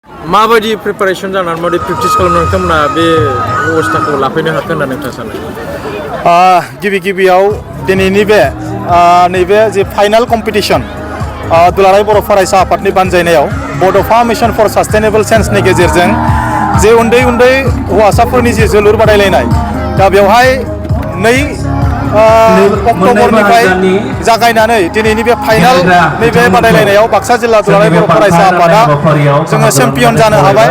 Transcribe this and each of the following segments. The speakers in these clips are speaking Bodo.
माबायदि प्रिपारेसन जानानै माबायदि प्रेक्टिस खालामनानै नोंथांमोना बे अबस्थाखौ लाफैनो हाखोन होनना नोंथाङा सानो? गिबियाव दिनैनि बे नैबे जे फाइनाल कम्पिटिसन दुलाराय बर' फरायसा आफादनि बानजायनायाव बड'फा मिशन फर सास्टेनेबल चेन्जनि गेजेरजों जे उन्दै हौवासाफोरनि जे जोलुर बादायलायनाय दा बेवहाय 2 अक्ट'बरनिफ्राय जागायनानै दिनैनि बे फाइनाल नैबे बादायलायनायाव बाक्सा जिल्ला दुलाराय बर' फरायसा आफादा जोङो चेम्पियन जानो हाबाय।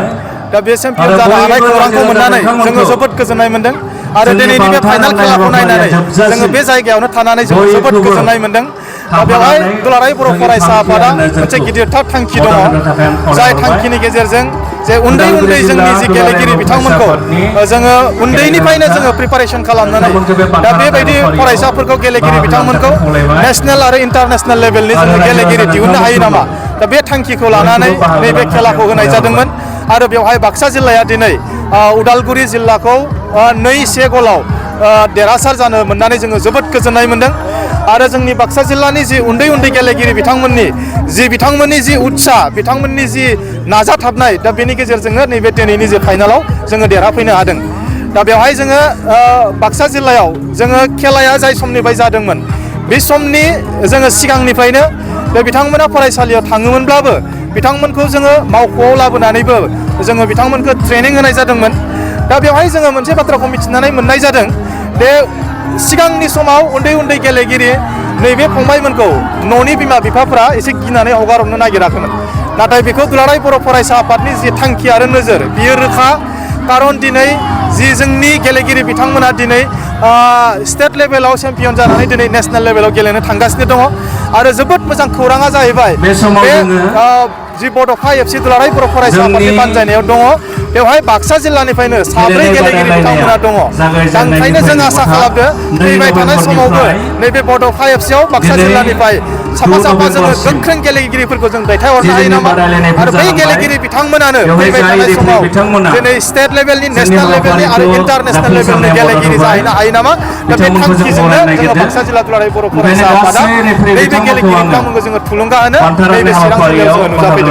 दा बे चेम्पियन जानो हानाय खौरांखौ मोननानै जोङो जोबोद गोजोननाय मोनदों आरो दिनैनि बे फाइनाल खेलाखौ नायनानै जोङो बे जायगायावनो थानानै जों जोबोद गोजोननाय मोनदों। दा बेवहाय दुलाराय बर' फरायसा आफादा मोनसे गिदिरथार थांखि दङ, जाय थांखिनि गेजेरजों जे उन्दै जोंनि जि गेलेगिरि बिथांमोनखौ जोङो उन्दैनिफ्रायनो जोङो प्रिपारेसन खालामनानै दा बेबायदि फरायसाफोरखौ गेलेगिरि बिथांमोनखौ नेसनेल आरो इन्टारनेसनेल लेभेलनि जोङो गेलेगिरि दिहुननो हायो नामा, दा बे थांखिखौ लानानै नैबे खेलाखौ होनाय जादोंमोन। आरो बेवहाय बाक्सा जिल्लाया दिनै उदालगुरि जिल्लाखौ 2-1 गलाव देरहासार जानो मोननानै जोङो जोबोद गोजोननाय मोनदों। आरो जोंनि बाक्सा जिल्लानि जि उन्दै गेलेगिरि बिथांमोननि जि उत्साह, बिथांमोननि जि नाजाथाबनाय, दा बेनि गेजेरजोंनो नैबे दिनैनि जे फाइनालाव जोङो देरहाफैनो हादों। दा बेवहाय जोङो बाक्सा जिल्लायाव जोङो खेलाया जाय समनिफ्राय जादोंमोन बे समनि जोङो सिगांनिफ्रायनो बे बिथांमोना फरायसालियाव थाङोमोनब्लाबो बिथांमोनखौ जोङो मावख'आव लाबोनानैबो जोङो बिथांमोनखौ ट्रेनिं होनाय जादोंमोन। दा बेवहाय जोङो मोनसे बाथ्राखौ मिथिनानै मोननाय जादों, बे सिगांनि समाव उन्दै गेलेगिरि नैबे फंबायमोनखौ न'नि बिमा बिफाफोरा एसे गिनानै हगार हरनो नागिराखैमोन। नाथाय बेखौ दुलाराय बर' फरायसा आफादनि जि थांखि आरो नोजोर बियो रोखा, खारन दिनै जि जोंनि गेलेगिरि बिथांमोना दिनै स्टेट लेभेलाव चेम्पियन जानानै दिनै नेसनेल लेभेलाव गेलेनो थांगासिनो दङ। आरो जोबोद मोजां खौराङा जाहैबाय बे जि बड'फा FC दुलाराय बर' फरायसा आफादनि बानजायनायाव दङ, बेवहाय बाक्सा जिल्लानिफ्रायनो 4 गेलेगिरि बिथांमोना दङ। दा ओंखायनो जों आसा खालामदो फैबाय थानाय समावबो नैबे बड'फा FCआव बाक्सा जिल्लानिफ्राय साफा जोङो गोख्रों गेलेगिरिफोरखौ जों दैथायहरनो हायो नामा, आरो बै गेलेगिरि बिथांमोनानो फैबाय थानाय समाव दिनै स्टेट लेभेलनि, नेसनेल लेभेलनि आरो इन्टारनेसनेल लेभेलनि गेलेगिरि जाहैनो हायो नामा। दा बे थांखिजोंनो जोङो बाक्सा जिल्ला दुलाराय बर' फरायसा आफादा नैबे गेलेगिरि बिथांमोनखौ जोङो थुलुंगा होनो नैबे चिरां जिल्लायाव जोङो नुजाफैदों।